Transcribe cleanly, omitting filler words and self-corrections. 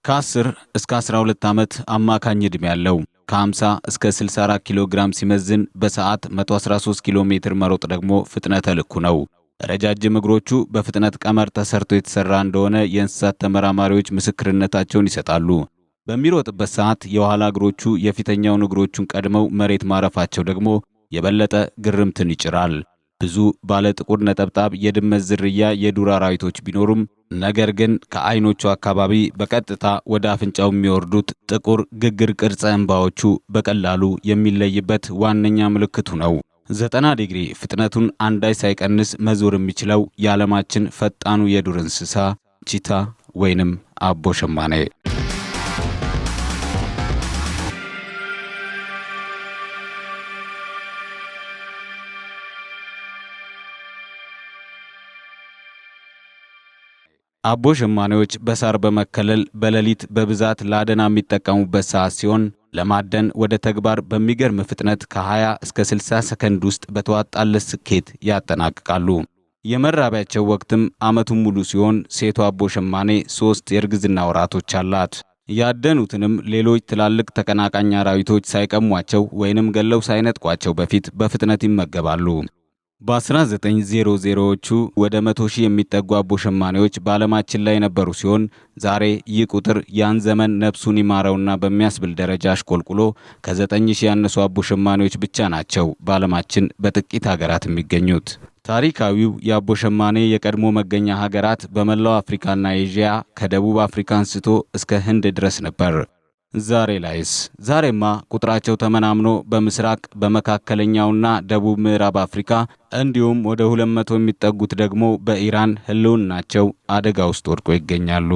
ከ10 እስከ 12 ዓመት አማካኝ ዕድሜ ያለው፣ ከ50 እስከ 64 ኪሎ ግራም ሲመዝን በሰዓት 113 ኪሎ ሜትር መሮጥ ደግሞ ፍጥነተ ልኩ ነው። ረጃጅም እግሮቹ በፍጥነት ቀመር ተሰርቶ የተሰራ እንደሆነ የእንስሳት ተመራማሪዎች ምስክርነታቸውን ይሰጣሉ። በሚሮጥበት ሰዓት የኋላ እግሮቹ የፊተኛውን እግሮቹን ቀድመው መሬት ማረፋቸው ደግሞ የበለጠ ግርምትን ይጭራል። ብዙ ባለ ጥቁር ነጠብጣብ የድመት ዝርያ የዱር አራዊቶች ቢኖሩም ነገር ግን ከዓይኖቹ አካባቢ በቀጥታ ወደ አፍንጫው የሚወርዱት ጥቁር ግግር ቅርጸ እንባዎቹ በቀላሉ የሚለይበት ዋነኛ ምልክቱ ነው። 90 ዲግሪ ፍጥነቱን አንዳች ሳይቀንስ መዞር የሚችለው የዓለማችን ፈጣኑ የዱር እንስሳ ቺታ ወይንም አቦ ሸማኔ። አቦ ሸማኔዎች በሳር በመከለል በሌሊት በብዛት ለአደና የሚጠቀሙበት ሰዓት ሲሆን ለማደን ወደ ተግባር በሚገርም ፍጥነት ከ20 እስከ 60 ሰከንድ ውስጥ በተዋጣለት ስኬት ያጠናቅቃሉ። የመራቢያቸው ወቅትም ዓመቱን ሙሉ ሲሆን ሴቷ አቦ ሸማኔ 3 የእርግዝና ወራቶች አላት። ያደኑትንም ሌሎች ትላልቅ ተቀናቃኝ አራዊቶች ሳይቀሟቸው ወይንም ገለው ሳይነጥቋቸው በፊት በፍጥነት ይመገባሉ። በ1900ዎቹ ወደ 100 ሺህ የሚጠጉ አቦ ሸማኔዎች በዓለማችን ላይ የነበሩ ሲሆን ዛሬ ይህ ቁጥር ያን ዘመን ነፍሱን ይማረውና በሚያስብል ደረጃ አሽቆልቁሎ ከ9 ሺህ ያነሱ አቦ ሸማኔዎች ብቻ ናቸው በዓለማችን በጥቂት ሀገራት የሚገኙት። ታሪካዊው የአቦ ሸማኔ የቀድሞ መገኛ ሀገራት በመላው አፍሪካና ኤዥያ ከደቡብ አፍሪካ አንስቶ እስከ ህንድ ድረስ ነበር። ዛሬ ላይስ? ዛሬማ ቁጥራቸው ተመናምኖ በምስራቅ በመካከለኛውና ደቡብ ምዕራብ አፍሪካ እንዲሁም ወደ 200 የሚጠጉት ደግሞ በኢራን ህልውናቸው አደጋ ውስጥ ወድቆ ይገኛሉ።